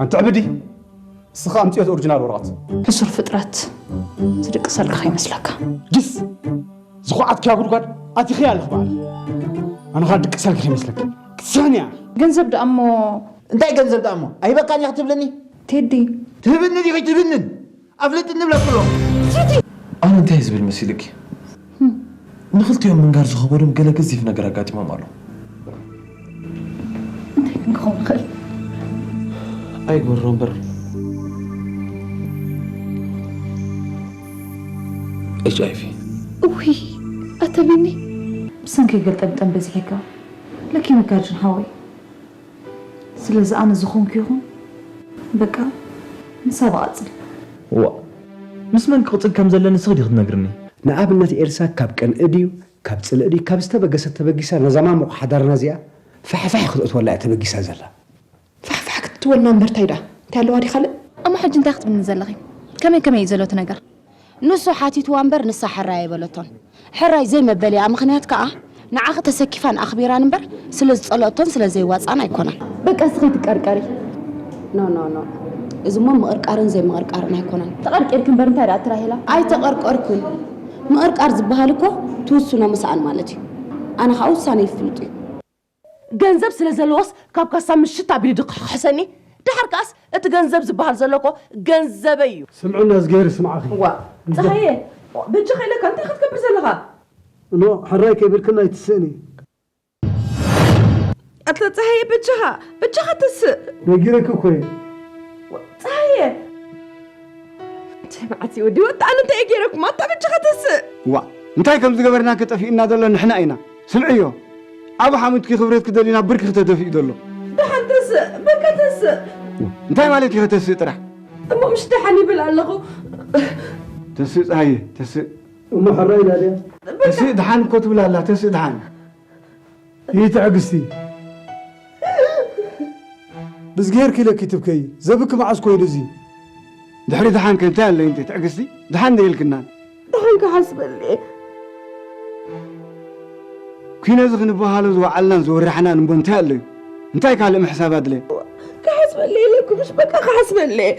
ኣንቲ ዕብዲ፣ እስኻ ኣምፅኦ እቲ ኦሪጂናል ወረቐት። ሕሱር ፍጥረት፣ ዝድቅሰልካ ከይመስለካ። ጅስ፣ ዝኹዓትክያ ጉድጓድ ኣቲኽያ ኣለኽ በዓል። ኣነ ኸኣ ድቅሰልኪ ከይመስለኪ። ክትስሕኒ እያ። ገንዘብ ደኣ እሞ እንታይ ገንዘብ ደኣ እሞ? ኣይበቃን እያ ክትብልኒ? ቴዲ። ትህብኒ ዲኺ ትህብንን? ኣፍልጥኒ ብለክሎ። ኣነ እንታይ ዝብል መሲልኪ? ንኽልቲኦም ምንጋር ዝኸበዶም ገለ ገዚፍ ነገር ኣጋጢሞም ኣሎ። እንታይ ግን ክኸውን ይኽእል? ኣይግበሮ እምበር። ኤች ኣይ ቪ። እውይ፣ ኣተሊኒ። ብሰንኪ ገልጠምጠም በዚሕካ። ለኪ መጋጅን ሃወይ። ስለዚ ኣነ ዝኾንኩ ይኹን፣ በቃ፣ ንሳ ብቐጽል። ዋ፣ ምስ መን ክቕጽል ከም ዘለኒ ንስኺ ዲኺ ትነግርኒ? ንኣብነት ኤልሳ ካብ ቅንኢ ድዩ፣ ካብ ጽልኢ ድዩ፣ ካብ ዝተበገሰት ተበጊሳ ነዛ ማሙቕ ሓዳርና እዚኣ ፋሕፋሕ ክትእትወላ እያ ተበጊሳ ዘላ። ፋሕፋሕ ክትእትወልና እምበር እንታይ ደኣ? እንታይ ኣለዋ ድዩ ካልእ? እሞ ሕጂ እንታይ ክትብልኒ ዘለኺ? ከመይ ከመይ እዩ ዘሎ እቲ ነገር? ንሱ ሓቲትዋ እምበር ንሳ ሕራይ ኣይበለቶን። ሕራይ ዘይመበሊኣ ምኽንያት ከኣ ንዓኺ ተሰኪፋን ኣኽቢራን እምበር ስለ ዝጸልኦቶን ስለ ዘይዋጽኣን ኣይኮነን። በቃ እስኺ ትቀርቀሪ። ኖ፣ ኖ፣ ኖ። እዚ እሞ ምቕርቃርን ዘይምቕርቃርን ኣይኮነን። ተቐርቂርኪ እምበር እንታይ ደኣ ትራሄላ? ኣይተቐርቀርኩን። ምቕርቃር ዝበሃል እኮ ትውስኖ ምስኣን ማለት እዩ። ኣነ ኸኣ ውሳነ ይፍልጥ እዩ። ገንዘብ ስለ ዘለዎስ ካብ ካሳ ምሽት ኣቢሉ ድኽሕሰኒ? ደሓር ከኣስ እቲ ገንዘብ ዝበሃል ዘሎ እኮ ገንዘበይ እዩ። ስምዕና እዝግሄር ይስምዓኺ። ዋ፣ ጸሃየ፣ በጃኻ ኢለካ እንታይ ክትገብር ዘለኻ? እኖ፣ ሕራይ ከይበልክና ኣይትስእኒ። ኣታ ጸሃየ፣ በጃኻ፣ በጃኻ ተስእ። ነጊረኪ እኮ እየ። ዋ፣ ጸሃየ። እንታይ መዓት እዩ ወዲ ወጣ፣ ኣነ እንታይ እየ ገይረኩም? ኣታ በጃኻ ተስእ። ዋ፣ እንታይ ከም ዝገበርናኪ ጠፊእና ዘሎ ንሕና ኢና። ስምዕዮ፣ ኣብ ሓሙትኪ ክብረትኪ ደሊና ብርኪ ክተደፊኡ ዘሎ። ደሓን ተስእ፣ በቃ ተስእ። እንታይ ማለት እዩ ከተስእ ጥራሕ? እሞ ምሽ ደሓን ይብል ኣለኹ። ተስእ ጸሃየ፣ ተስእ። እሞ ሕራይ ኢላ ድያ? በቃ። ተስእ ደሓን እኮ ትብል ኣላ፣ ተስእ ደሓን። ይትዕግስቲ። ብዝግሄርኪ ኢለኪ ትብከዪ። ዘብኪ መዓስ ኮይኑ እዚ? ድሕሪ ደሓን ከ እንታይ ኣሎ ይንተ ትዕግስቲ? ደሓን ደየልክናን። ደሓን ክሓስበሉ እየ። ኲነ እዚ ክንበሃሎ ዝወዓልናን ዝወራሕናን እምቦ እንታይ ኣሎ እዩ? እንታይ ካልእ ምሕሳብ ኣድለ? ክሓስበሉ እየ ኢለኩ፣ ምሽ በቃ ክሓስበሉ እየ።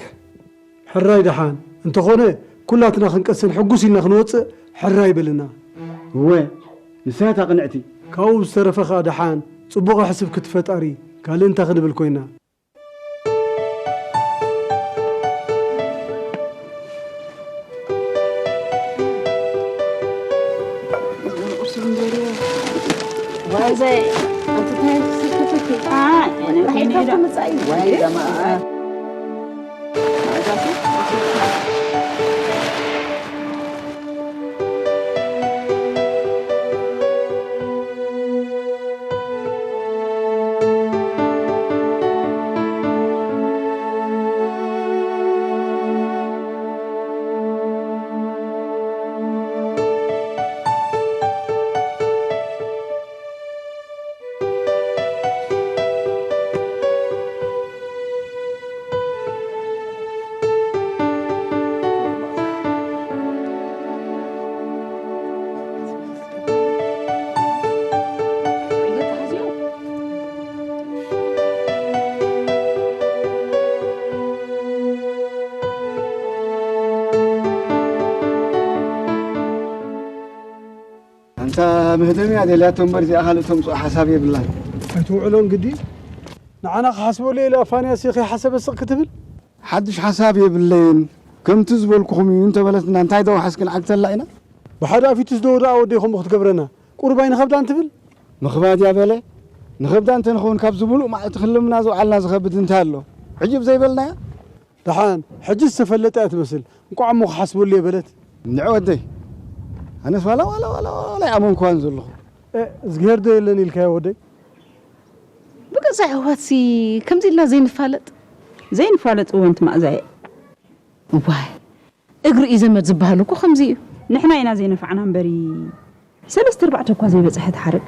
ሕራይ ደሓን። እንተኾነ፣ ኩላትና ክንቀስን ሕጉስ ኢልና ክንወጽእ ሕራይ በልና። እወ፣ ንሳ እታ ቅንዕቲ። ካብኡ ብዝተረፈ ኸኣ ደሓን፣ ጽቡቕ ኣሕስብ ክትፈጣሪ፣ ካልእ እንታይ ክንብል ኮይና? ኣንታ መህደም እያ ደልያቶ እምበር እዚኣ ካልእ ተምፅኦ ሓሳብ የብላን። ኣይትውዕሎን ግዲ። ንዓና ክሓስበሉ ኢለ ፋንያስ ከይሓሰበ ስቕ ክትብል? ሓድሽ ሓሳብ የብለይን። ከምቲ ዝበልኩኹም እዩ እንተበለትና እንታይ ዶ ወሓስክን ዓግተላ ኢና? ብሓደ ኣፊቱስ ዶ ደኣ ወደይ ከምኡ ክትገብረና? ቁሩብ ኣይንኸብዳን ትብል? ምኽባድ እያ በለ። ንኸብዳ እንተንኸውን ካብዚ ሙሉእ መዓልቲ ክልምና ዝውዓልና ዝኸብድ እንታይ ኣሎ? ዕጅብ ዘይበልናያ? ደሓን፣ ሕጂ ዝተፈለጠ እያ ትመስል። እንቋዕ እሞ ክሓስበሉ እየ በለት። እንድዒ ወደይ፣ ኣነስ ዋላ፣ ዋላ፣ ዋላ፣ ዋላ ኣይኣመንኩዋን ዘለኹ። እ፣ እዝግሄር ዶ የለን ኢልካዮ ወደይ? ብገዛ ኣሕዋትሲ ከምዚ ኢልና ዘይንፋለጥ? ዘይንፋለጥ እወ፣ ኣንቲ መኣዛየ። እዋይ፣ እግሪ እዩ ዘመድ ዝበሃል እኮ ከምዚ እዩ። ንሕና ኢና ዘይነፋዕና እምበሪ፣ ሰለስተ ኣርባዕተ እኳ ዘይበጽሐት ሓረግ።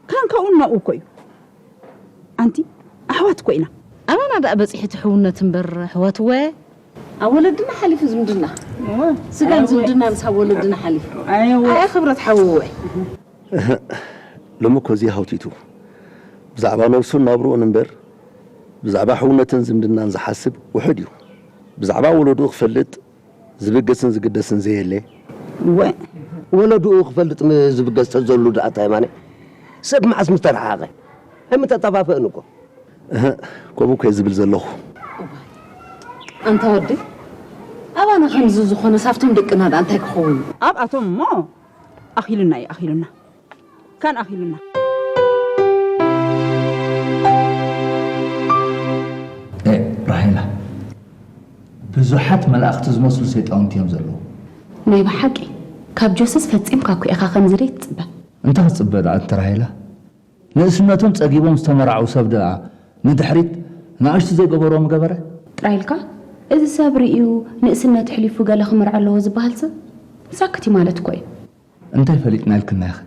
ካን ካብኡ ናብኡ እኮ እዩ። ኣንቲ ኣሕዋት እኮ ኢና። ኣባና ደኣ በጺሑ እቲ ሕውነት እምበር ኣሕዋት እወ። ኣብ ወለድና ሓሊፉ ዝምድና። እወ። ስጋን ዝምድናንስ ኣብ ወለድና ሓሊፉ። ኣይወ። ኣየ ክብረት ሓወወ። ሎሚ እኮ እዚ ሃውቲቱ ብዛዕባ ነብሱን ናብርኡን እምበር ብዛዕባ ሕውነትን ዝምድናን ዝሓስብ ውሑድ እዩ። ብዛዕባ ወለድኡ ክፈልጥ ዝብገስን ዝግደስን ዘየለ። እወ፣ ወለድኡ ክፈልጥ ም-፣ ዝብገስ ተዘሉ ደኣ እንታይ ማነ? ሰብ መዓስ ምተረሓቐ? ኣይምተጠፋፍእን እኮ። እህ፣ ከምኡ እኮ እየ ዝብል ዘለኹ። ኣንታ ወዲ፣ ኣባና ከምዚ ዝኾነ ሳብቶም ደቅና ደኣ እንታይ ክኸውን? ኣብኣቶም እሞ ኣኺሉና እዩ፣ ኣኺሉና። ካን ኣኺሉና። ኤ፣ ራሄላ፣ ብዙሓት መላእኽቲ ዝመስሉ ሰይጣውንቲ እዮም ዘለዉ። ናይ ብሓቂ፣ ካብ ጆስስ ፈጺምካ እኮ ኢኻ ከምዚ ደይ ትጽበ። እንታይ ክትጽበ ደኣ ኣንቲ ራሄላ? ንእስነቶም ጸጊቦም ዝተመርዓዉ ሰብ ደኣ ንድሕሪት ንኣሽቱ ዘይገበርዎ ምገበረ? ጥራይ ኢልካ፣ እዚ ሰብ ርእዩ ንእስነት ኣሕሊፉ ገለ ክምርዖ ኣለዎ ዝበሃል ሰብ ሳክት እዩ ማለት እኮ እዩ። እንታይ ፈሊጥና ኢልክና ኢኺ?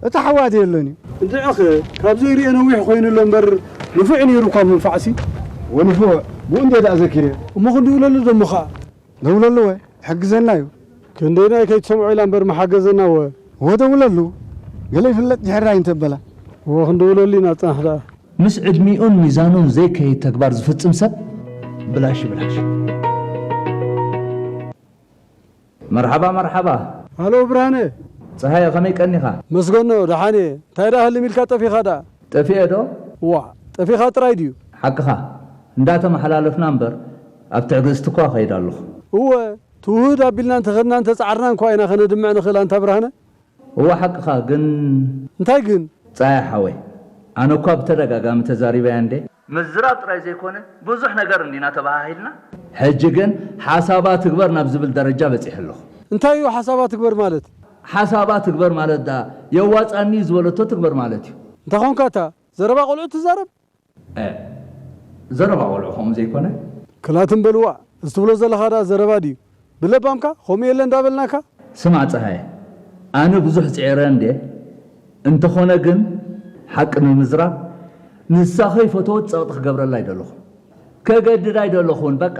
እቲ ሓዋ ድየሎን እዩ። እንድዒኸ ካብ ዘይርኤ ነዊሕ ኮይኑ ኣሎ እምበር ንፉዕ ነይሩ እኳ ምንፋዕሲ። ወንፉዕ፣ ብኡ እንዴ ደኣ ዘኪርዮ። እሞ ክንድውለሉ ደሞ ኸኣ። ደውለሉ ወ፣ ይሕግዘና እዩ። ክንደይናይ ከይትሰምዖ ኢላ እምበር ምሓገዘና ወ። ወ ደውለሉ፣ ገለ ይፍለጥ ድሕራይ እንተበላ። ወ ክንድውለሉ ኢና ጽናሕ ደኣ። ምስ ዕድሚኡን ሚዛኑን ዘይከይድ ተግባር ዝፍጽም ሰብ ብላሽ ብላሽ። መርሓባ፣ መርሓባ። ሃሎ ብርሃነ። ጸሃየ፣ ከመይ ቀኒኻ? መስገኖ፣ ደሓን እየ። እንታይ ደኣ ህልም ኢልካ ጠፊኻ ደኣ? ጠፊኤ ዶ? ዋእ፣ ጠፊኻ ጥራይ ድዩ? ሓቅኻ። እንዳተመሓላለፍና እምበር፣ ኣብ ትዕግስቲ እኳ እኸይድ ኣለኹ። እወ፣ ትውህድ ኣቢልና እንተኸድና እንተጸዓርና እንኳ ኢና ከነድምዕ ንኽእል፣ ኣንታ ብርሃነ። እወ፣ ሓቅኻ፣ ግን እንታይ ግን? ጸሃየ ሓወይ፣ ኣነ እኳ ብተደጋጋሚ ተዛሪበያ እንዴ። ምዝራብ ጥራይ ዘይኮነ፣ ብዙሕ ነገር እንዲና ተበሃሂልና። ሕጂ ግን ሓሳባ ትግበር ናብ ዝብል ደረጃ በጺሐ ኣለኹ። እንታይ እዩ ሓሳባ ትግበር ማለት? ሓሳባ ትግበር ማለት ደኣ የዋጻኒ ዝበለቶ ትግበር ማለት እዩ። እንታይ ኾንካ እታ ዘረባ ቆልዑ ትዛረብ? እ፣ ዘረባ ቆልዑ ከምኡ ዘይኮነ? ክላትም በልዋ፣ እዚ ትብሎ ዘለኻ ደኣ ዘረባ ድዩ? ብለባምካ ከምኡ የለ እንዳበልናካ? ስማዕ ጸሃየ፣ ኣነ ብዙሕ ጽዒረ እንዴ፣ እንተኾነ ግን ሓቂ ንምዝራብ ንሳ ከይፈተወት ጸቕጢ ክገብረላ ኣይደለኹን። ከገድድ ኣይደለኹን፣ በቃ።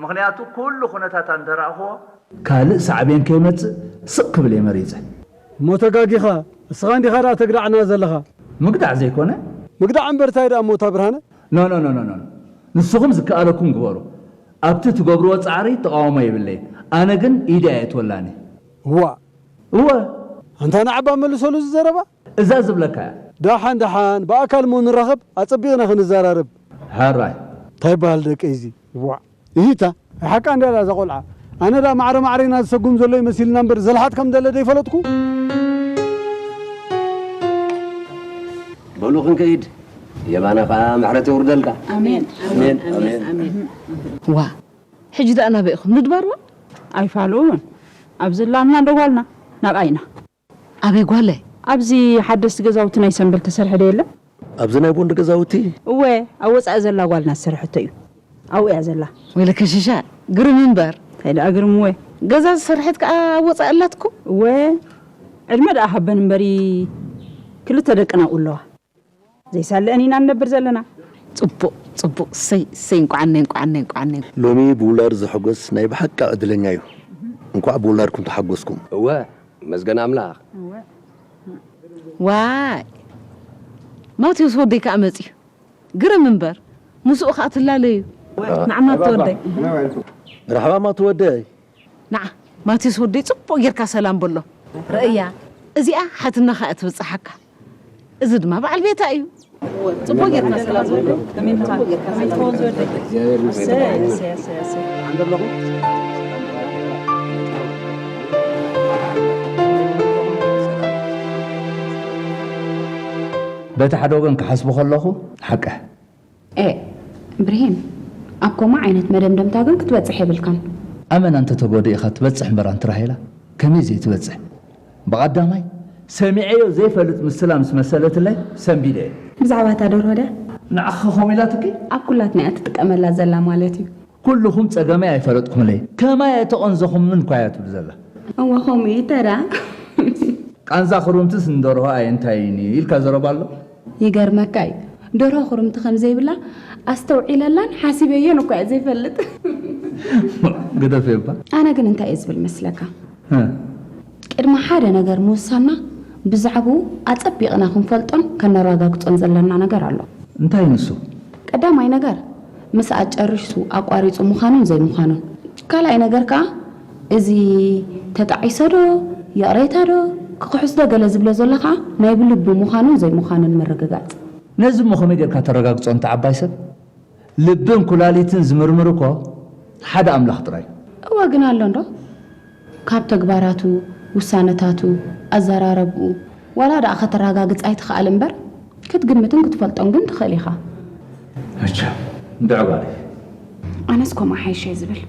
ምኽንያቱ ኩሉ ኩነታታ እንተረኣኽዎ፣ ካልእ ሳዕቤን ከይመጽእ ስቕ ክብል እየ መሪጸ። እሞ ተጋጊኻ፣ እስኻ እንዲኻ ደኣ ተግዳዕና ዘለኻ። ምግዳዕ ዘይኮነ። ምግዳዕ እምበር እንታይ ደኣ እሞ እታ ብርሃነ? ኖ፣ ኖ፣ ኖ፣ ኖ፣ ኖ። ንስኹም ዝከኣለኩም ግበሩ። ኣብቲ ትገብርዎ ጻዕሪ ተቓውሞ የብለይን። ኣነ ግን ኢደይ ኣየእትወላን እየ። እዋእ። እወ። ኣንታ ንዓባ መልሰሉ እዚ ዘረባ። እዛ ዝብለካ እያ። ደሓን፣ ደሓን፣ ብኣካል እሞ ንራኸብ፣ ኣጸቢቕና ክንዘራረብ። ሕራይ። እንታይ ይበሃል ደቀይ እዚ? ዋእ። እሂታ፣ ሓቃ እንድያ እዛ ቆልዓ። ኣነ ደኣ ማዕረ ማዕረ ኢና ዝሰጉም ዘሎ ይመሲልና እምበር፣ ዘልሓጥ ከም ደለ ደይፈለጥኩ። በሉ ክንከይድ። የማነ ኸኣ ምሕረት የውርደልካ። ኣሜን። ኣሜን፣ ኣሜን፣ ኣሜን። ኣሜን። ዋ፣ ሕጂ ደኣ ናበይ ኢኹም? ንድባርዋ? ኣይፋልኡን። ኣብ ዝላምና እንዶ ጓልና፣ ናብኣ ኢና። ኣበይ ጓለይ? ኣብዚ ሓደስቲ ገዛውቲ ናይ ሰምበል ተሰርሐ ዶ የለን? ኣብዚ ናይ ቦንድ ገዛውቲ? እወ፣ ኣብ ወጻኢ ዘላ ጓልና ዝሰርሐቶ እዩ። ኣብኡ እያ ዘላ። ወይለከ ሽሻ፣ ግርም እምበር። እንታይ ደኣ ግርም እወ። ገዛ ዝሰርሐት ከኣ ኣብ ወጻኢ ኣላትኩም? እወ፣ ዕድመ ደኣ ሃበን እምበሪ፣ ክልተ ደቅና ኣብኡ ኣለዋ። ዘይሳለአን ኢና ንነብር ዘለና። ጽቡቕ፣ ጽቡቕ። እሰይ፣ እሰይ፣ እንቋዕ እነይ፣ እንቋዕ እነይ፣ እንቋዕ እነይ። ሎሚ ብውላድ ዝሕጎስ ናይ ብሓቂ ዕድለኛ እዩ። እንቋዕ ብውላድኩም ተሓጎስኩም። እወ፣ መስገን ኣምላኽ። እወ። ዋይ፣ ማቴዎስ ወደይ ከኣ መጺኡ። ግርም እምበር፣ ምስኡ ከኣ ትላለዩ። ንዓማ ተወደይ። መርሓባ ማቱ ወደይ። ንዓ፣ ማቴዎስ ወደይ ጽቡቕ ጌርካ ሰላም በሎ። ርእያ፣ እዚኣ ሓትነኻ እያ ትብጽሓካ። እዚ ድማ በዓል ቤታ እዩ። ጽቡቕ ጌርካ ሰላም በሎ። ከመይ ትኸውን ዝወደይ? እሰይ፣ እሰይ፣ እሰይ፣ እሰይ። በቲ ሓደ ወገን ክሓስቦ ከለኹ፣ ሓቀ። ኤ፣ ብርሂን፣ ኣብ ከምኡ ዓይነት መደምደምታ ግን ክትበጽሕ የብልካን። ኣመና እንተ ተጎዲእኻ ትበጽሕ እምበር ኣንቲ ራሄላ፣ ከመይ ዘይትበጽሕ? ብቐዳማይ፣ ሰሚዐዮ ዘይፈልጥ ምስላ ምስ መሰለትለይ፣ ሰንቢደ እየ። ብዛዕባ እታ ደርሆ ድያ? ንዓኺ ከምኡ ኢላትኪ? ኣብ ኩላትና እያ ትጥቀመላ ዘላ ማለት እዩ። ኩልኹም ጸገመይ ኣይፈለጥኩምለይ። ከማይ ኣይተቐንዘኹምን እኳ እያ ትብል ዘላ። እወ፣ ከምኡ እዩ ተራ። ቃንዛ ክሩምትስ ንደርሆ ኣየ እንታይ እዩ ኢልካ ዘረባ ኣሎ? ይገርመካ እዩ። ደርሆ ክሩምቲ ከም ዘይብላ ኣስተውዒለላን ሓሲበዮን እኳ እየ ዘይፈልጥ። ግደፍ እባ። ኣነ ግን እንታይ እየ ዝብል መስለካ? እ። ቅድሚ ሓደ ነገር ምውሳንና ብዛዕባኡ ኣጸቢቕና ክንፈልጦን ከነረጋግጾን ዘለና ነገር ኣሎ። እንታይ ንሱ? ቀዳማይ ነገር፣ ምስኣ ጨሪሱ ኣቋሪጹ ምዃኑን ዘይምዃኑን። ካልኣይ ነገር ከኣ፣ እዚ ተጣዒሰ ዶ፣ ይቕሬታ ዶ፣ ክኽሕስ ዶ ገለ ዝብሎ ዘሎ ከኣ፣ ናይ ብልቢ ምዃኑን ዘይምዃኑን ምርግጋጽ። ነዚ እሞ ከመይ ጌርካ ተረጋግጾ፣ እንተ ዓባይ ሰብ? ልብን ኩላሊትን ዝምርምር እኮ ሓደ ኣምላኽ ጥራይ። እወ፣ ግን ኣሎ እንዶ? ካብ ተግባራቱ፣ ውሳነታቱ፣ ኣዘራረብኡ፣ ዋላ ደኣ ከተረጋግጽ ኣይትኽኣል እምበር፣ ክትግምትን ክትፈልጦን ግን ትኽእል ኢኻ። መቸም፣ እንድዒ ጓለይ። ኣነስ ከምኡ ሓይሸ ዝብል።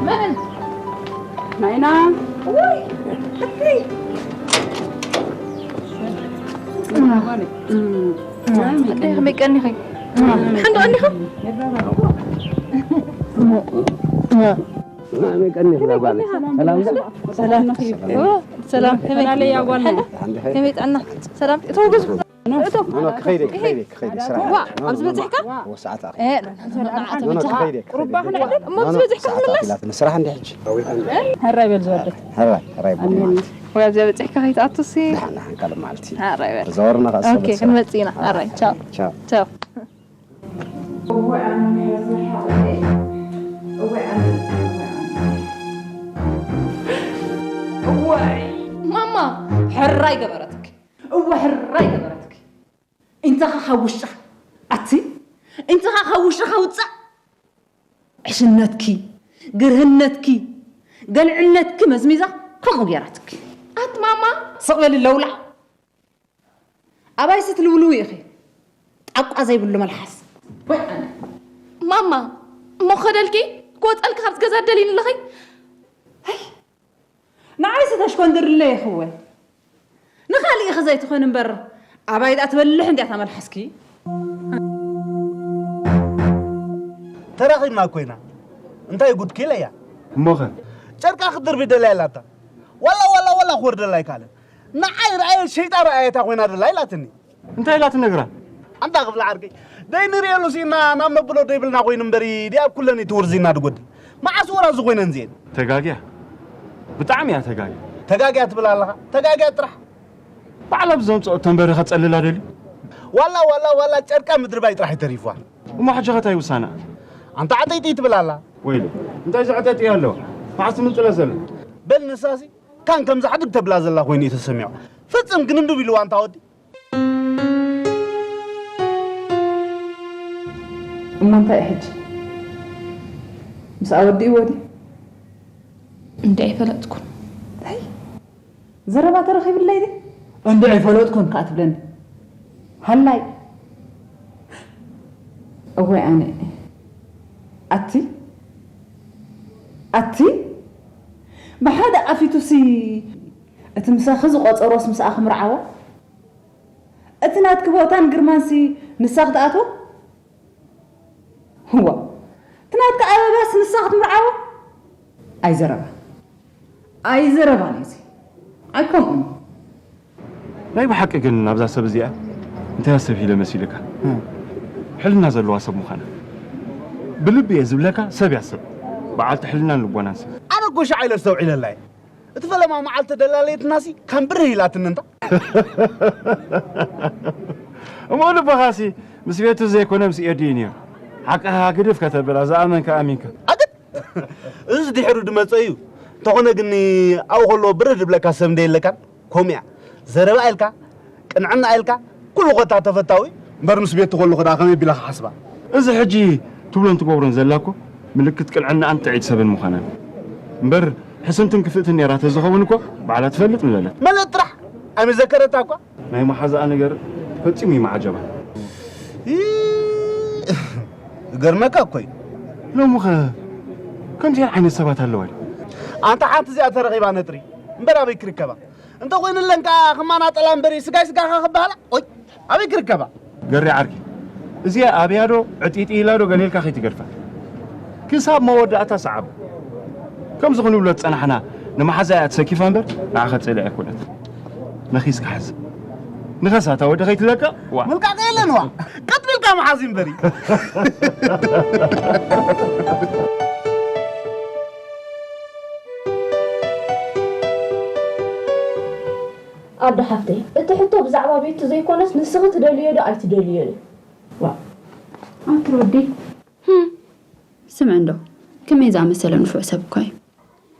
መን? ናይና። ወይ፣ እትይ። እም። እንታይ ከመይ ቀኒኺ? ሓንዶ ቀኒኺ? ከመይ ቀኒኺ? ሰላም ዶ? ሰላም። ኦ፣ ሰላም። ከመይ? ሰላም እያ ጓልና። ከመይ ጥዕና? ሰላም። እቶ ግዙ። እቶ። ኖ፣ ኖ፣ ክኸይደ፣ ክኸይደ፣ ክኸይደ፣ ስራሕ። ዋ፣ ኣብዚ በጺሕካ? ዎ፣ ሰዓት ኣኺሉ። እ፣ ኖ፣ ኖ፣ ክኸይደ፣ ክኸይደ። እሞ ኣብዚ በጺሕካ ክትምለስ? ኢላትኒ፣ ስራሕ እንዲ ሕጂ። ሕራይ በል ዝወደይ። ሕራይ፣ ሕራይ በል ማለት። ወይ ኣብዚ በጺሕካ ከይትኣቱሲ? ደሓን፣ ደሓን፣ ካልእ መዓልቲ። ሕራይ በል። ተዛወርና ከኣ ኦኬ፣ ሰበት ስራሕ። ክንመጽእ ኢና። ሕራይ፣ ቻው። ቻው። ቻው። እዋይ ኣነ ናይ በዛ ሓወይ። እዋይ ኣነ፣ እዋይ ኣነ። እዋይ። ማማ፣ ሕራይ ገበረትክ። እወ፣ ሕራይ ገበረትክ። እንተኻ ካብ ውሽጥኻ ኣቲ፣ እንተኻ ካብ ውሽጥኻ ውጻእ። ዕሽነትኪ፣ ግርህነትኪ፣ ገልዕነትኪ መዝሚዛ ከምኡ ገይራትክ። ኣቲ ማማ። ስቕ በሊ ለውላ። ኣባይሲ ትልውልዊ ኢኺ። ጣቋ ዘይብሉ መልሓስ። ወይ ኣነ። ማማ፣ እሞ ክኸደልኪ ክወፀልኪ ካብዚ ገዛ ደሊኒ ኣለኺ? ኣይ፣ ንዓይሲ ተሽኮንድርለ ኢኺ እወ። ንኻልእ ኢኺ ዘይትኾን እምበር፣ ኣባይ ደኣ ትበልሕ እንድያ እታ መልሓስኪ። ተራኺብና እኮ ኢና። እንታይ ጉድኪ ኢለያ። እሞኸ? ጨርቃ ክትድርቢ ደልያ ኣላታ። ዋላ፣ ዋላ፣ ዋላ ክወርደላ ኣይከኣለን። ንዓይ ረኣየ ሸይጣን ረኣየታ ኮይና ደላ ኢላትኒ። እንታይ ኢላ ትነግራ? ኣንታ ክፍሊ ዓርከይ፣ ደይንርእየሉ ሲና ናብ መብሎ ደይብልና ኮይኑ እምበሪ፣ ድኣ ኣብ ኩለን እቲ ውርዚና ድጎድል። መዓስ ወራዚ ኮይነን እዚኤን? ተጋግያ። ብጣዕሚ እያ ተጋግያ። ተጋግያ ትብል ኣለኻ? ተጋግያ ጥራሕ። ባዕላ ብዘምጽኦ ተንበሪ ከጸልላ ደልዩ። ዋላ፣ ዋላ፣ ዋላ ጨርቃ ምድርባይ ጥራሕ እዩ ተሪፍዋ። እሞ ሕጂ ኸ እንታይ ውሳና? ኣንታ ዓጠይጥይ ትብል ኣላ። ወይሉ፣ እንታይ ዘዕጠጥዮ ኣለዋ? መዓስ ትምንጥለ ዘሎ? በል ንሳሲ፣ ካን ከምዛ ሕድግ ተብላ ዘላ ኮይኑ እዩ ተሰሚዑ። ፍጽም ግን እንዱ ኢልዋ ኣንታ ወዲ። እሞ እንታይ እዩ ሕጂ? ምስ ኣወዲእዎ ድዩ? እንዲ ኣይፈለጥኩን። ኣይ፣ ዘረባ ተረኺብለይ ድዩ? እንዲ ኣይፈለጥኩን ከኣ ትብለኒ። ሃላይ። እወ ኣነ። ኣቲ? ኣቲ? ብሓደ ኣፊቱሲ እቲ ምሳኺ ዝቖጸሮስ ምስኣ ክምርዓዎ? እቲ ናትኪ ቦታን ግርማንሲ ንሳ ክትኣትዎ? ህዋ፣ እቲ ናትኪ ኣበባስ ንሳ ክትምርዓዎ? ኣይዘረባ። ኣይዘረባን እዚ። ኣይከምኡን። ናይ ብሓቂ ግን ናብዛ ሰብ እዚኣ እንታይ ኣሰብ ኢለ መሲልካ? ሕልና ዘለዋ ሰብ ምዃና። ብልቢ እየ ዝብለካ፣ ሰብ እያ ሰብ። በዓልቲ ሕልናን ልቦናን ሰብ። ኣነ እኮ ሻዕ ኢለ ኣስተውዒለላ እየ። እቲ ፈለማ መዓልቲ ደላለየትናሲ ከም ብርህ ኢላትኒ እንታ። እሞ ልብኻሲ ምስ ቤቱ ዘይኮነ ምስ ኤዱ እዩ ነይሩ። ሓቅኻ ግድፍ ከተብላ ዝኣመንካ ኣሚንካ። ኣግድ! እዚ ድሕሩ ድመጾ እዩ። እንተኾነ ግን ኣብኡ ከሎ ብርህ ድብለካ ሰብ እንደ የለካን። ከምኡ እያ። ዘረባ ኢልካ፣ ቅንዕና ኢልካ፣ ኩሉ ኮታ ተፈታዊ እምበር ምስ ቤቱ ከለኹ ደኣ ከመይ ቢላ ክሓስባ? እዚ ሕጂ ትብሎን ትገብሮን ዘላ እኮ ምልክት ቅንዕናኣን ጥዕይቲ ሰብን ምዃናን እምበር ሕስምትን ክፍእትን ነይራ ተዝኸውን እኮ ባዕላ ትፈልጥ ምበለት። መለጥ ጥራሕ ኣይምዘከረታ እኳ። ናይ መሓዛኣ ነገር ፈጺሙ ይመዓጀባ። ይ-፣ ዝገርመካ እኮ እዩ። ሎምኸ ከምዚኣን ዓይነት ሰባት ኣለዋ ድዩ? ኣንታ ሓንቲ እዚኣ ተረኺባ ነጥሪ እምበር ኣበይ ክርከባ? እንተኾይኑለን ከኣ ክማናጠላ እምበሪ ስጋይ ስጋኻ ክበሃላ? ኦይ፣ ኣበይ ክርከባ? ገሪ ዓርኪ፣ እዚኣ ኣብያ ዶ ዕጢጢ ኢላ ዶ ገለ ኢልካ ከይትገድፋ። ክሳብ መወዳእታ ሰዓቡ። ከምዚ ክንብሎ ዝጸናሕና ንመሓዛ እያ ትሰኪፋ እምበር ንዓኻ ትጸልያ ኣይኮነት። ነኺስካ ሓዝ። ንኸሳታ ወዲ ከይትለቅቕ ዋ። ምልቃቕ የለን ዋ። ቀጥ ኢልካ መሓዝ እምበሪ። ኣዶ ሓፍተይ፣ እቲ ሕቶ ብዛዕባ ቤቱ ዘይኮነስ ንስኺ ትደልዮ ዶ ኣይትደልዮን እዩ። ዋእ። ኣቲ ሮዲ። ህም። ስምዒ እንዶ፣ ከመይ ዝኣመሰለ ንፉዕ ሰብ እኳ እዩ።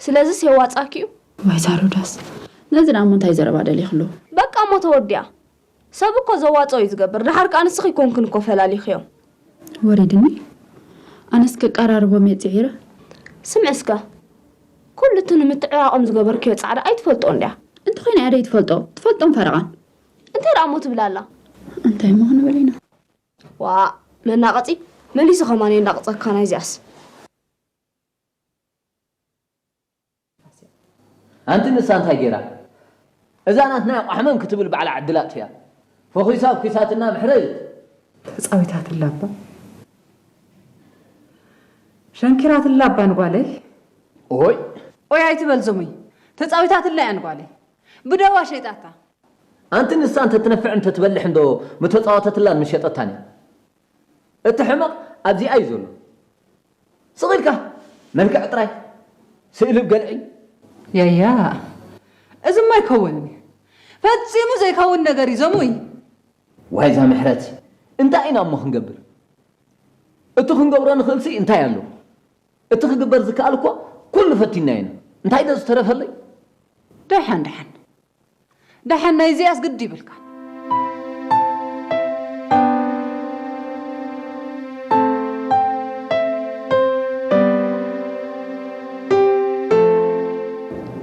ስለዚስ የዋጽኣኪ እዩ? ዋይ ዛሮዳስ፣ ነዚ ደኣ እሞ እንታይ ዘረባ ደሊኽሉ? በቃ እሞ ተወዲኣ። ሰብ እኮ ዘዋጽኦ እዩ ዝገብር። ደሓር ከኣ ንስኺ ኣይኮንክን እኮ ፈላሊኽዮም። ወሪድኒ። ኣነስ ከቀራርቦም እየ ጽዒረ። ስምዒ እስከ፣ ኩሉ እቲ ንምትዕራቖም ዝገበርክዮ ጻዕሪ ኣይትፈልጦን ድያ? እንተኾይነ እያ ደይትፈልጦ፣ ትፈልጦን ፈረቓን። እንታይ ደኣ እሞ ትብል ኣላ? እንታይ እሞ ክንብል ኢና? ዋእ፣ መናቐጺ፣ መሊሱ ከማን የናቕጸካ ናይዚኣስ። ኣንቲ ንሳ እንታይ ገይራ? እዛ ናትና እያ ቋሕመም ክትብል ባዕላ ዕድል ኣጥፊኣ። ፈኺሳ ኣብ ኪሳትና ምሕረት። ተጻዊታትላ እባ። ሸንኪራትላ እባ ንጓለይ። ኦይ ኦይ ኣይትበል ዞሙይ። ተጻዊታትላ እያ ንጓለይ። ብደዋ ሸይጣታ። ኣንቲ ንሳ እንተትነፍዕ እንተትበልሕ እንዶ ምተጻወተትላን ምሸጠታን እያ። እቲ ሕመቕ ኣብዚኣ እዩ ዘሎ። ስቕ ኢልካ መልክዕ ጥራይ ስእሊ ብገልዒ። ያያ እዚማ ኣይከውንን እዩ። ፈጺሙ ዘይከውን ነገር እዩ ዞሙይ። ዋይ እዛ ምሕረት እንታይ ኢና እሞ ክንገብር? እቲ ክንገብሮ ንኽእልሲ እንታይ ኣሎ? እቲ ክግበር ዝከኣል እኮ ኩሉ ፈቲና ኢና። እንታይ ዶ ዝተረፈለይ? ደሓን ደሓን ደሓን ናይዚኣስ ግዲ ይብልካ።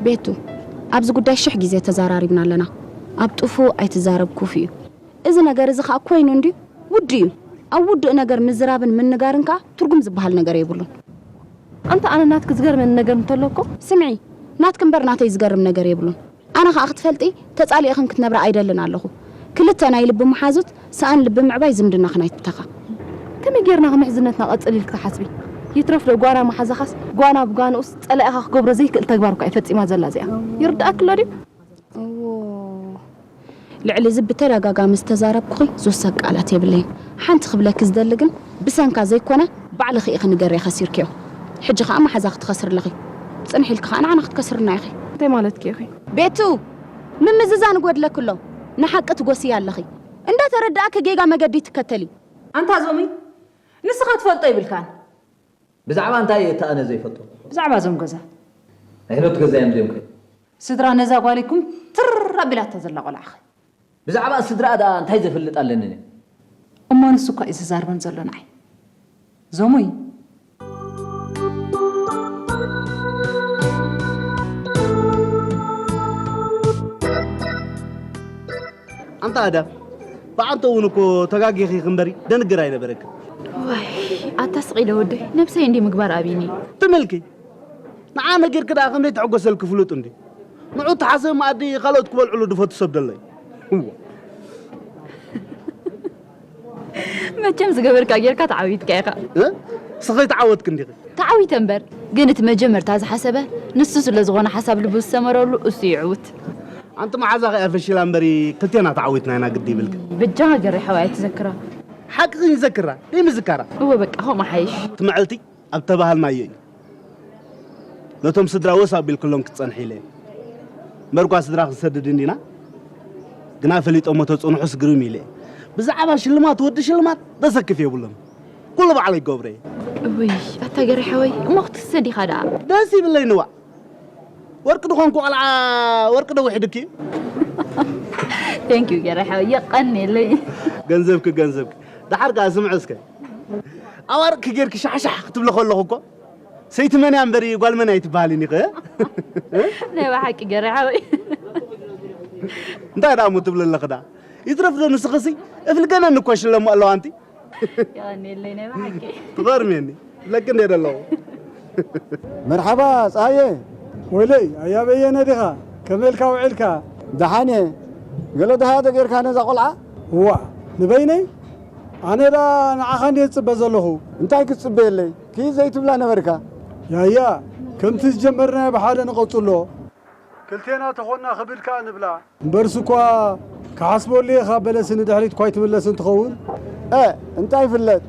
ቤቱ፣ ኣብዚ ጉዳይ ሽሕ ግዜ ተዛራሪብና ኣለና። ኣብ ጥፉእ ኣይትዛረብ ኩፍ እዩ። እዚ ነገር እዚ ኸኣ ኮይኑ እንድዩ ውዱእ እዩ። ኣብ ውዱእ ነገር ምዝራብን ምንጋርን ከኣ ትርጉም ዝበሃል ነገር የብሉን። ኣንታ ኣነ ናትኪ ዝገርመኒ ነገር እንተሎ እኮ። ስምዒ፣ ናትኪ እምበር ናተይ ዝገርም ነገር የብሉን። ኣነ ኸኣ ክትፈልጢ ተጻሊእኽን ክትነብራ ኣይደልን ኣለኹ። ክልተ ናይ ልቢ መሓዙት ሰኣን ልቢ ምዕባይ ዝምድናኽን ኣይትተኻ። ከመይ ጌርና ክምሕዝነትና ቀጽል ኢልኪ ትሓስቢ? ይትረፍ ዶ ጓና መሓዛኻስ ጓና ብጓንኡስ ጸላኢኻ ክገብሮ ዘይክእል ተግባር እኳ እያ ፈጺማ ዘላ እዚኣ። ይርድኣኪ ኣሎ ድዩ? እዎ ልዕሊ እዚ ብተደጋጋሚ ዝተዛረብኩኺ ዝውሰኽ ቃላት የብለይን። ሓንቲ ክብለኪ ዝደሊ ግን ብሰንካ ዘይኮነ ባዕልኺ ኢኺ ንገሬ ከሲርክዮ። ሕጂ ኸኣ መሓዛኺ ትኸስሪ ኣለኺ። ጽንሒ ኢልኪ ኸኣ ንዓና ክትከስርና ኢኺ። እንታይ ማለትኪ ኢኺ? ቤቱ ምምዝዛን ይጎድለኪ ኣሎ። ንሓቂ ትጎስዪ ኣለኺ። እንዳተረዳእኪ ጌጋ መገዲ ትከተሊ። ኣንታ ዞሚ ንስኻ ትፈልጦ ይብልካን። ብዛዕባ እንታይ እየ እታ ኣነ ዘይፈልጦ? ብዛዕባ እዞም ገዛ። ናይ ሄኖት ገዛ እዮም ድዮም ከ? ስድራ ነዛ ጓለይ ኩምትር ኣቢላታ ዘላ ቆልዓ ኸ? ብዛዕባ ስድራኣ ደኣ እንታይ ዘፍልጥ ኣለኒ ኣነ? እሞ ንሱ እኳ እዩ ዝዛርበን ዘሎ ንዓይ። ዞሙይ። ኣንታ ኣዳም፣ ብዓንተ እውን እኮ ተጋጊኺ እምበሪ ደንግር ኣይነበረክን። ዋይ ኣታ ስቕ ኢለ ወደይ፣ ነብሰይ እንድየ ምግባር ኣብዩኒ። ትም ኢልኪ ንዓ ነጊርኪ ደኣ ከመይ ትሕጎሰልኪ ፍሉጥ እንድዩ። ንዑ ተሓሰቢ መኣዲ ካልኦት ክበልዕሉ ድፈቱ ሰብ ደሎ እዩ። እዋ። መቸም ዝገበርካ ጌርካ ተዓዊትካ ኢኻ። እ? ንስኺ ተዓወትኪ እንዲኺ። ተዓዊተ እምበር፣ ግን እቲ መጀመርታ ዝሓሰበ ንሱ ስለ ዝኾነ ሓሳብ ልቡ ዝሰመረሉ እሱ ይዕውት። ኣንቲ መሓዛኺ እያ ፈሺላ እምበሪ ክልቴና ተዓዊትና ኢና ግዲ ይብልኪ። በጃኻ ገሬ ሓወይ ኣይትዘክራ። ሓቅኺ ይዘክራ ደይምዝካራ። እወ በቃ ከምኡ ሓይሽ። እቲ መዐልቲ ኣብ ተባሃልናዮ እዩ። ነቶም ስድራ ወስ ኣቢልክሎም ክትጸንሒ ኢለ እየ። እምበርኳ ስድራ ክንሰድድ እንዲና ግና ፈሊጦሞ ተጽንሑስ ግርም ኢለ እየ። ብዛዕባ ሽልማት ወዲ ሽልማት ደሰክፍ የብሎም። ኩሉ ባዕለይ ክገብሮ እየ። እውይ ኣታ ገሬ ሓወይ እሞ ክትሰድ ኢኻ ደኣ። ደስ ይብለይ ንዋእ ወርቂ ድኾንኩ ቆልዓ ወርቂ ዶ ውሒዱኪ እዩ? Thank you ገሬ ሓወይ የቐንየለይ። ገንዘብኪ ገንዘብኪ። ደሓር ከኣ ስምዒ እስከ ኣዋርቅኪ ጌርኪ ሻሕሻሕ ክትብሊ ከለኹ እኮ ሰይቲ መን እያ እምበሪ ጓል መን ኣይትበሃልን ኢኺ። ናይ ብሓቂ ገሬ ሓወይ። እንታይ ደኣ እሞ ትብሊ ኣለኺ ደኣ? ይትረፍ ዶ ንስኽሲ እፍልገነኒ እኮ ሽለሙ ኣለዋ ኣንቲ። የቐንየለይ ናይ ብሓቂ። ትገርምየኒ ለክ እንደ ደለኹ። መርሓባ ጸሃየ። ወይለይ ኣያ በየነ ዲኻ? ከመይ ኢልካ ውዒልካ? ደሓን እየ። ገለ ደሃያ ዶ ጌርካ ነዛ ቆልዓ? እዋ ንበይነይ? ኣነ ደኣ ንዓኻ እንድየ ዝጽበ ዘለኹ። እንታይ ክትጽበየለይ? ክይድ ዘይትብላ ነበርካ። ያያ፣ ከምቲ ዝጀመርናዮ ብሓደ ንቐጽሎ። ክልቴና ተኾንና ክብድ ከኣ ንብላ። እምበርስ እኳ ክሓስበሉ እየ፣ ካብ በለስ ንድሕሪት እኳ ኣይትምለስን ትኸውን። እ፣ እንታይ ይፍለጥ?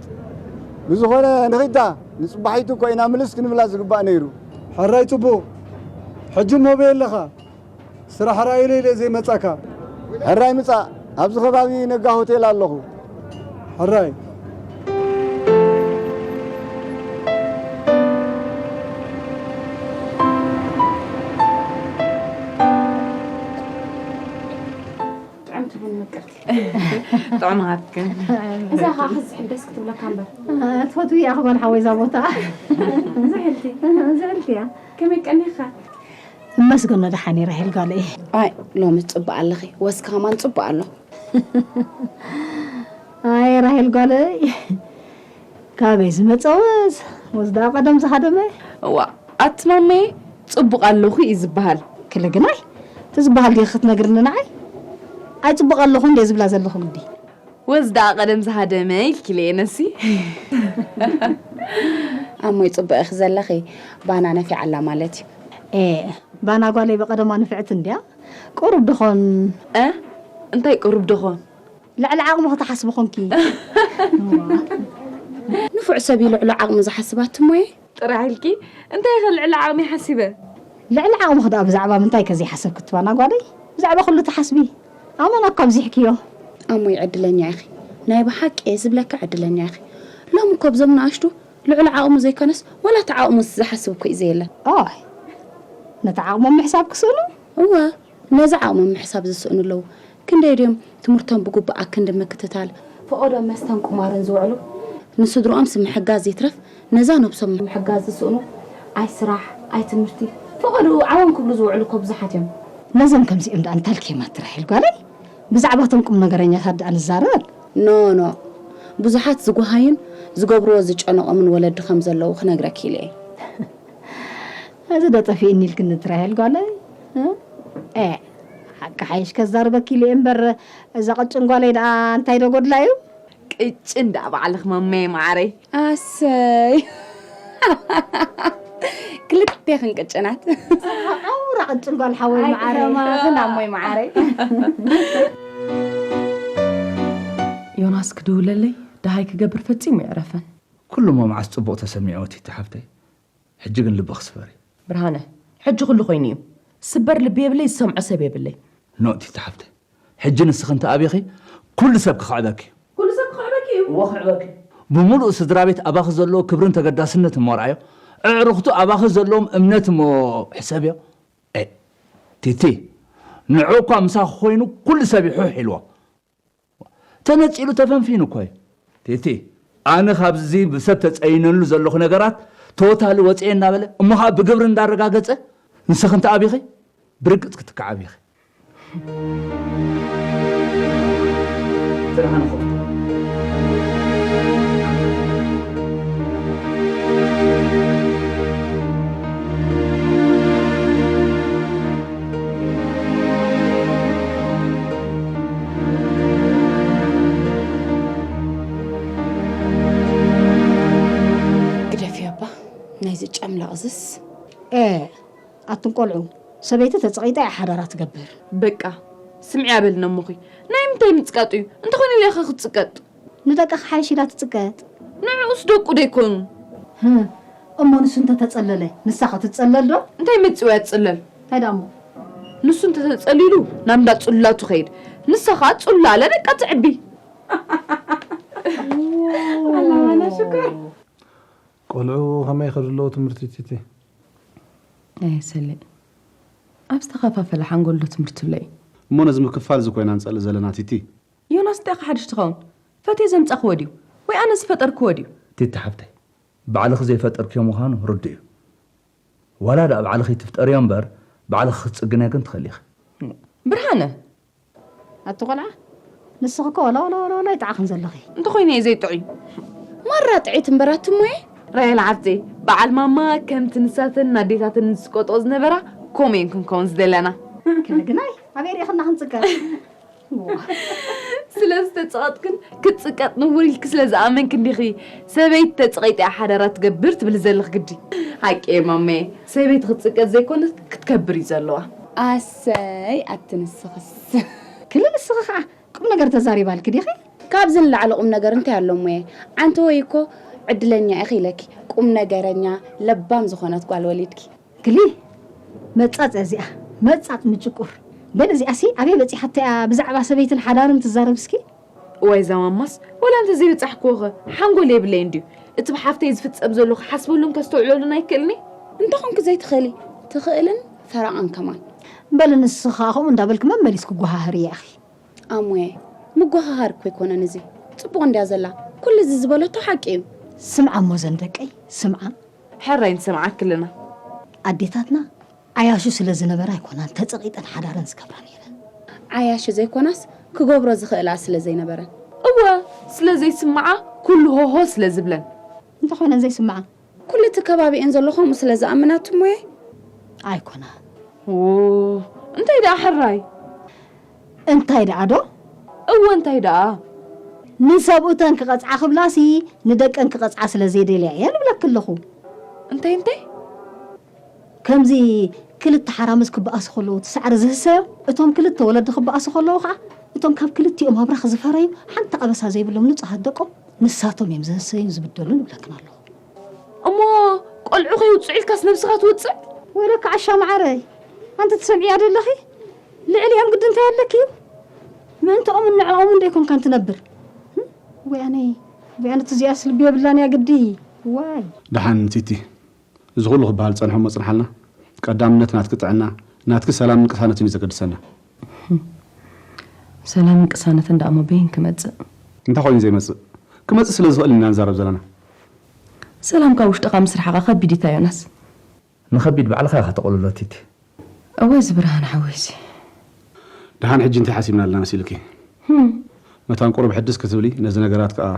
ብዝኾነ ንኺዳ፣ ንጽባሒቱ እኮ ኢና ምልስ ክንብላ ዝግባእ ነይሩ። ሕራይ ጽቡቕ። ሕጂ እሞ በይ ኣለኻ? ስራሕ ርኣየለይ ኢለ ዘይመጻካ። ሕራይ ምጻእ፣ ኣብዚ ከባቢ ነጋ ሆቴል ኣለኹ። ሕራይ። ጥዕምቲ ቡን ምቅርቲ። ጥዑማት ግን። እዛ ኸዓ ክዝሕል ደስ ክትብለካ እምበር። ትፈትዊ እያ ክበል ሓወይ እዛ ቦታ። ዝሕልቲ። ዝሕልቲ እያ። ከመይ ቀኒኻ? እመስገኖ ደሓን እየ ራሄል ጓለይ። ኣይ፣ ሎሚ ጽቡቕ ኣለኺ። ወስኪ ከማን ጽቡቕ ኣሎ። ኣይ ራሄል ጓለይ፣ ካበይ ዝመጸ ወዝ? ወዝ ደኣ ቀደም ዝሃደመ። እዋ፣ ኣቲ ማመየ፣ ጽቡቕ ኣለኹ እዩ ዝበሃል። ክልግናይ፣ እቲ ዝበሃል ዲኺ ክትነግርኒ ንዓይ? ኣይ ጽቡቕ ኣለኹ እንደ ዝብላ ዘለኹ ግዲ። ወዝ ደኣ ቀደም ዝሃደመ ኢልኪ ኢለ ነሲ። ኣሞይ፣ ጽቡቕ ኢኺ ዘለኺ፣ ባና ነፊዓ ኣላ ማለት እዩ። ኤ፣ ባና ጓለይ ብቐደማ ንፍዕቲ እንድያ። ቁሩብ ደኾን? እ? እንታይ ቁሩብ ደኾን? ልዕሊ ዓቕሚ ክትሓስቢ ኾንኪ። ንፉዕ ሰብ እዩ ልዕሊ ዓቕሚ ዝሓስብ ኣቲ ሞየ። ጥራሕ ኢልኪ፣ እንታይ ኢኺ ልዕሊ ዓቕሚ ሓሲበ? ልዕሊ ዓቕምኺ ደኣ ብዛዕባ ምንታይ ከ ዘይሓሰብኪ እቲ ባና ጓለይ? ብዛዕባ ኩሉ ትሓስቢ። ኣመና እኳ ኣብዚሕክዮ። ኣሞይ ዕድለኛ ኢኺ። ናይ ብሓቂ እየ ዝብለካ ዕድለኛ ኢኺ። ሎሚ እኮ ብዞም ንኣሽቱ ልዕሊ ዓቕሙ ዘይኮነስ ዋላ እቲ ዓቕሙስ ዝሓስብ እኮ እዩ ዘየለ። ኦይ፣ ነቲ ዓቕሞም ምሕሳብ ክስእኑ? እወ፣ ነዚ ዓቕሞም ምሕሳብ ዝስእኑ ኣለዉ። ክንደይ ድዮም ትምህርቶም ብግቡእ ኣክንዲ ምክትታል፣ ፈቐዶም መስተን ቁማርን ዝውዕሉ፣ ንስድርኦምስ ምሕጋዝ ይትረፍ ነዛ ነብሶም ምሕጋዝ ዝስእኑ፣ ኣይ ስራሕ፣ ኣይ ትምህርቲ፣ ፈቐድኡ ዓወን ክብሉ ዝውዕሉ እኮ ብዙሓት እዮም። ነዞም ከምዚኦም ደኣ እንታልኪ ማትራሒል ጓለይ፣ ብዛዕባቶም ቁም ነገረኛታት ደኣ ንዛረብ። ኖ፣ ኖ። ብዙሓት ዝጓሃዩን ዝገብርዎ ዝጨነቖምን ወለዲ ከም ዘለዉ ክነግረኪ ኢለ እየ። እዚ ዶ ጠፊእኒ ኢልክኒ ትራሄል ጓለይ? እ? ኤ፣ ሓቂ ሓይሽ ከዛርበኪ ኢለ እየ እምበር፣ እዛ ቅጭን ጓለይ ደኣ እንታይ ዶ ጎድላ እዩ? ቅጭን ደኣ ባዕልኽ ማመየ መዓረይ። ኣሰይ። ክልቴኽን ቅጭናት። ኣውራ ቅጭን ጓል ሓወይ መዓረይ። ኣይተማዝን ኣሞይ መዓረይ። ዮናስ ክድውለለይ ደሃይ ክገብር ፈጺሙ የዕረፈን። ኩሉ እሞ መዓስ ጽቡቕ ተሰሚዕዎ ቲቲ ሓፍተይ። ሕጂ ግን ልብኺ ስበሪ። ብርሃነ፣ ሕጂ ኩሉ ኮይኑ እዩ። ስበር ልቢ የብለይ፣ ዝሰምዖ ሰብ የብለይ። ኖ ቲቲ ሓፍተይ፣ ሕጂ ንስኺ እንተ ኣቢኺ ኩሉ ሰብ ክኽዕበኪ እዩ። ኩሉ ሰብ ክኽዕበኪ እዩ? እወ ክዕበኪ። ብምሉእ ስድራ ቤት ኣባኺ ዘለዎ ክብርን ተገዳስነት እሞ ርኣዮ። ኣዕሩኽቱ ኣባኺ ዘለዎም እምነት እሞ ሕሰብዮ። ኤ፣ ቲቲ፣ ንዑ እኳ ምሳኺ ኮይኑ ኩሉ ሰብ ይሑሕ ኢልዎ። ተነጺሉ ተፈንፊኑ እኮ እዩ። ቲቲ፣ ኣነ ካብዚ ብሰብ ተጸይነሉ ዘለኹ ነገራት ቶታሊ ወጽኤ እናበለ፣ እሞ ኸዓ ብግብሪ እንዳረጋገጸ፣ ንስኺ እንተ ኣቢኺ፣ ብርግጽ ክትከዓቢ ኢኺ። ጥራሕ ንኹን። ግደፍዮ እባ፣ ናይዚ ጨምላቕ እዝስ። ኤ፣ ኣቱም ቆልዑ፣ ሰበይቲ ተጸቒጣ እያ ሓዳራ ትገብር። በቃ፣ ስምዕያ በልና እሞኺ። ናይ ምንታይ ምጽቃጥ እዩ? እንተኾነ ኢለ ኢኻ ክትጽቀጥ። ንደቃ ክሓይሽ ኢላ ትጽቀጥ። ንዕኡስ ደቁ ዶ ኣይኮኑን? ህም፣ እሞ ንሱ እንተተጸለለ፣ ንሳ ከ ትጸለል ዶ? እንታይ መጺኡ እያ ትጽለል? እንታይ ደኣ እሞ? ንሱ እንተተጸሊሉ፣ ናብ እንዳ ጽሉላቱ ከይድ። ንሳ ኸኣ ጽሉል ኣለ ደቃ ትዕቢ። ኣላ ማና ሽኮር። ቆልዑ ከመይ ይኸዱ ኣለዉ ትምህርቲ ቲቲ? ኣየ ሰሌ፣ ኣብ ዝተኸፋፈለ ሓንጎል ዶ ትምህርቲ ኣሎ እዩ? እሞ ነዚ ምክፋል እዚ ኮይና ንጸልእ ዘለና ቲቲ። ዮናስ እንታይ ኢኻ ሓድሽ ትኸውን? ፈትየ ዘምጻኽዎ ድዩ? ወይ ኣነ ዝፈጠርክዎ ድዩ? ቲቲ ሓፍተይ፣ ባዕልኺ ዘይፈጠርክዮ ምዃኑ ርዱእ እዩ። ዋላ ደኣ ባዕልኺ ትፍጠርዮ እምበር፣ ባዕልኺ ክትጽግንዮ ግን ትኽእሊ ኢኺ። ብርሃነ! ኣቲ ቆልዓ፣ ንስኺ እኮ ወላ ወላ ወላ ወላ ይጥዓኽን ዘለኺ። እንተኾይነ እየ ዘይጥዑይ። ማራ ጥዕይቲ እምበር ኣቲ እሞየ። ራሄል ሓፍተይ፣ በዓል ማማ ከምቲ ንሳተን ኣዴታተን ዝጽቀጥኦ ዝነበራ፣ ከምኡ እየን ክንከውን ዝደለና። ክንግናይ፣ ኣበይ ርኢኽና ክንጽቀጥ? ስለ ዝተጸቐጥክን ክትጽቀጥ ንቡር ኢልኪ ስለ ዝኣመንክ እንዲኺ ሰበይቲ ተጸቒጣ እያ ሓዳራ ትገብር ትብሊ ዘለኽ ግዲ። ሓቂ እየ ማመየ፣ ሰበይቲ ክትጽቀጥ ዘይኮነት ክትከብር እዩ ዘለዋ። ኣሰይ ኣቲ ንስኽስ። ክሊ ንስኺ ኸዓ ቁም ነገር ተዛሪባልኪ ዲኺ? ካብዚ ንላዕሊ ቁም ነገር እንታይ ኣሎ እሞየ? ዓንተወይ እኮ ዕድለኛ ኢኺ ኢለኪ። ቁም ነገረኛ ለባም ዝኾነት ጓል ወሊድኪ። ክሊ መጻጽ እያ እዚኣ፣ መጻጽ ምጭቁር። በል እዚኣሲ ኣበይ በጺሓቶ እያ ብዛዕባ ሰበይትን ሓዳርን ትዛረብ እስኪ? እዋይ እዛ ማማስ፣ ወላ እንተ ዘይበጻሕክዎ ኸ ሓንጎል የብለይን ድዩ? እቲ ብሓፍተይ ዝፍጸም ዘሎ ክሓስበሉን ከስተውዕለሉን ኣይክእልን እየ። እንተኾንኪ ዘይትኽእሊ፣ ትኽእልን ፈረቓን ከማን። በል ንስኺ ኸኣ ከምኡ እንዳበልኪ መመሊስኪ ጓሃህሪ እያ ኢኺ። ኣሞየ፣ ምጓሃሃር እኮ ኣይኮነን እዚ። ጽቡቕ እንድያ ዘላ። ኩሉ እዚ ዝበለቶ ሓቂ እዩ። ስምዓ እሞ ዘን ደቀይ፣ ስምዓ። ሕራይ ንሰምዓኪ ኣለና። ኣዴታትና ዓያሹ ስለ ዝነበራ ኣይኮናን ተጸቒጠን ሓዳረን ዝገብራ ነይረን። ዓያሹ ዘይኮናስ ክገብሮ ዝኽእላ ስለ ዘይነበረን። እወ፣ ስለ ዘይስምዓ ኩሉ ሆሆ ስለ ዝብለን። እንተኾይነን ዘይስምዓ? ኩሉ እቲ ከባቢኤን ዘሎ ከምኡ ስለ ዝኣምናት እሞየ። ኣይኮናን። ዎ፣ እንታይ ደኣ ሕራይ? እንታይ ደኣ ዶ? እወ፣ እንታይ ደኣ? ንሰብኡተን ክቐጽዓ ክብላሲ ንደቀን ክቐጽዓ ስለ ዘይደልያ እየን እብለኪ ኣለኹ። እንታይ፣ እንታይ? ከምዚ ክልተ ሓራምዝ ክበኣሱ ከለዉ እቲ ሳዕሪ ዝህሰዮም፣ እቶም ክልተ ወለዲ ክበኣሱ ከለዉ ኸዓ እቶም ካብ ክልቲኦም ኣብራኽ ዝፈረዩ ሓንቲ ኣበሳ ዘይብሎም ንጹሃት ደቆም ንሳቶም እዮም ዝህሰዩን ዝብደሉን እብለክን ኣለኹ። እሞ ቆልዑ ከይውጽዑ ኢልካስ ነብስኻ ትውጽዕ? ወይለካ ዓሻ መዓረይ፣ ኣንቲ ትሰምዕያ ደለኺ? ልዕሊኦም ግዲ እንታይ ኣለኪ እዩ? ምእንትኦምን ንዕኦምን ዶ ኣይኮንካን ትነብር? ህም? ወይ ኣነይ፣ ወይ ኣነ እዚኣስ ልቢ የብላን እያ ግዲ። ዋይ። ደሓን ቲቲ፣ እዚ ኩሉ ክበሃል ዝጸንሐ እሞ ጽንሓልና። ቀዳምነት ናትኪ ጥዕና፣ ናትኪ ሰላምን ቅሳነትን እዩ ዘገድሰና። ሰላምን ቅሳነትን ደኣ እሞ በይን ክመጽእ? እንታይ ኮይኑ ዘይመጽእ? ክመጽእ ስለ ዝኽእል ኢና ንዛረብ ዘለና። ሰላም ካብ ውሽጥኻ ምስ ረሓቐ ከቢድ እዩ፣ ዮናስ። ንኸቢድ ባዕልኻ ኢኻ ተቕልሎ፣ ቲቲ። እወ፣ እዚ ብርሃን ሓወይሲ። ደሓን ሕጂ እንታይ ሓሲብና ኣለና መሲልኪ? ህም። መታን ቁሩብ ሕድስ ክትብሊ፣ ነዚ ነገራት ከኣ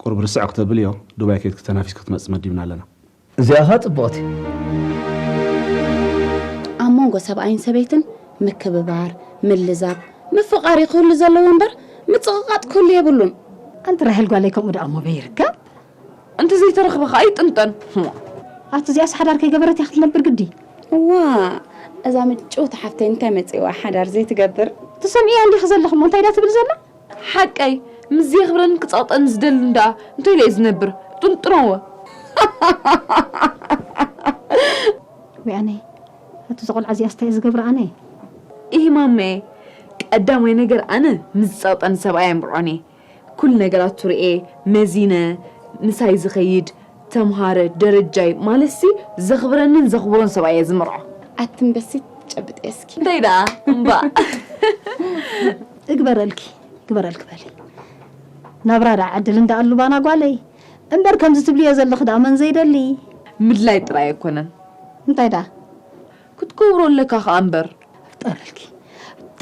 ቁሩብ ርስዕ ክተብልዮ፣ ዱባይ ከይድኪ ተናፊስኪ ክትመጽእ መዲብና ኣለና። እዚኣ ኸኣ ጽቡቕቲ። ኣብ መንጎ ሰብኣይን ሰበይትን ምክብባር፣ ምልዛብ፣ ምፍቓር እዩ ክህሉ ዘለዎ እምበር፣ ምጽቕቓጥ ክህሉ የብሉን። ኣንቲ ራሄል ጓለይ፣ ከምኡ ደኣ እሞ በይ ይርከብ? እንተ ዘይተረኽበ ኸኣ ይጥንጠን። ኣቲ እዚኣስ ሓዳር ከይገበረት እያ ክትነብር ግዲ። እዋ፣ እዛ ምጭውቲ ሓፍተይ እንታይ መጺእዋ ሓዳር ዘይትገብር? ትሰምዕያ እንዲኺ ዘለኺ እሞ እንታይ ዳ ትብል ዘላ? ሓቀይ፣ ምስ ዘየኽብረንን ክጸቕጠንን ዝደልን ደኣ እንታይ ኢለ እየ ዝነብር? ጥንጥኖ እወ። ወይ ኣነ፣ ኣቲ እዛ ቆልዓ እዚኣስ እንታይ እየ ዝገብራ ኣነ? ኢሂ ማመየ፣ ቀዳማይ ነገር ኣነ ምስ ዝጸቕጠኒ ሰብኣይ ኣይምርዖን እየ። ኩሉ ነገራቱ ርእየ፣ መዚነ፣ ምሳይ ዝኸይድ፣ ተምሃረ፣ ደረጃይ፣ ማለትሲ ዘኽብረንን ዘኽብሮን ሰብኣይ እየ ዝምርዖ። ኣቲ እምበሲ ጨብጠ እስኪ። እንታይ ደኣ እምባእ። እግበረልኪ፣ እግበረልኪ በሊ። ናብራ ደኣ ዕድል እንዳኣሉ ባና ጓለይ። እምበር ከምዚ ትብልዮ ዘለኺ ደኣ መን ዘይደሊ? ምድላይ ጥራይ ኣይኮነን። እንታይ ደኣ? ክትገብሮ ኣለካ ከኣ እምበር። ጠረልኪ፣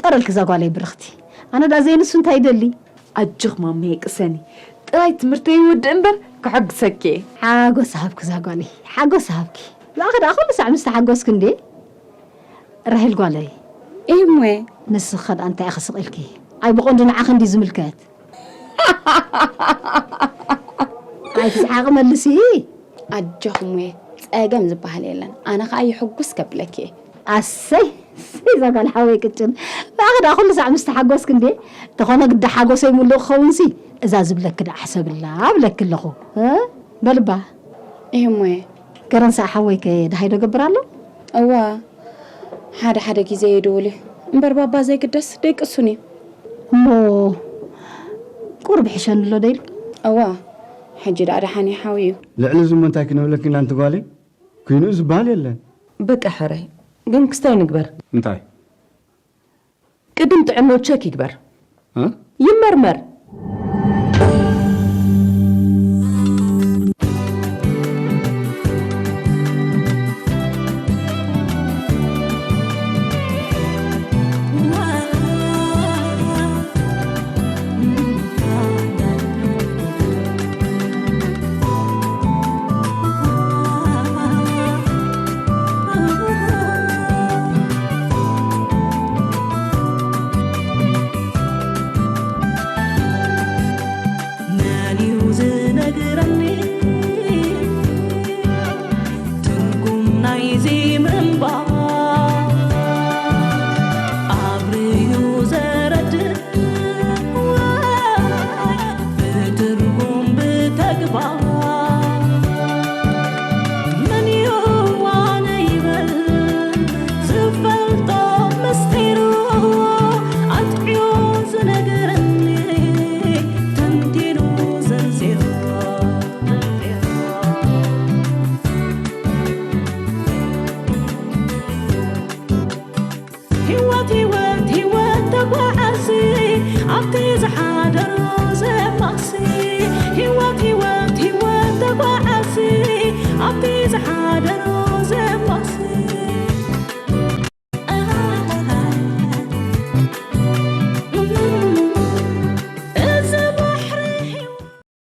ጠረልኪ እዛ ጓለይ ብርኽቲ። ኣነ ደኣ ዘይንሱ እንታይ ይደሊ? ኣጆኽ ማመየ ቅሰኒ። ጥራይ ትምህርተይ ይወድእ እምበር ክሕግሰኪ እየ። ሓጎስ ሃብኪ እዛ ጓለይ፣ ሓጎስ ሃብኪ። ብኣኺ ደኣ ኩሉ ሳዕ ምስ ተሓጎስኪ እንዴ? ራሄል ጓለይ። እሞየ። ንስኺ ከ ደኣ እንታይ ኢኺ ስቕ ኢልኪ? ኣይ ብቐንዱ ንዓኺ እንድዩ ዝምልከት። ኣይትስሓቒ መልሲ። ኣጆኺ እሞየ፣ ጸገም ዝበሃል የለን። ኣነ ኸኣ የሕጉስ ከብለኪ እየ። ኣሰይ፣ እሰይ፣ እዛ ጓል ሓወይ ቅጭን። ብኣኺ ደኣ ኩሉ ሳዕ ምስ ተሓጎስኪ እንዴ? ተኾነ ግዳ ሓጎሰይ ሙሉእ ክኸውንሲ፣ እዛ ዝብለኪ ደኣ ሕሰብላ እብለኪ ኣለኹ። እ? በልባ። እየ እሞየ። ገረንሳ ሓወይከ ደሃይ ዶ ገብር ኣሎ? እዋ፣ ሓደ ሓደ ግዜ የድውል እዩ። እምበር ባባ ዘይግደስ ደይቅሱን እዩ። እሞ ቁሩብ ይሕሸኒ ኣሎ ዶ ኢሉ? እዋ፣ ሕጂ ደኣ ደሓን እዩ ሓውዩ። ልዕሊ እዚ እሞ እንታይ ክንብለኪ ኢና ኣንቲ ጓለይ? ኩይኑ ዝበሃል የለን። በቃ ሕራይ፣ ግን ክስታይ ንግበር። እንታይ? ቅድም ጥዕንኡ ቸክ ይግበር። እ? ይመርመር። ህይወት ህይወት ህይወት ተጓዓዚ ኣብቲ ዝሓደሮ ዘማሲ። ህይወት ህይወት ህይወት ተጓዓዚ ኣብቲ ዝሓደሮ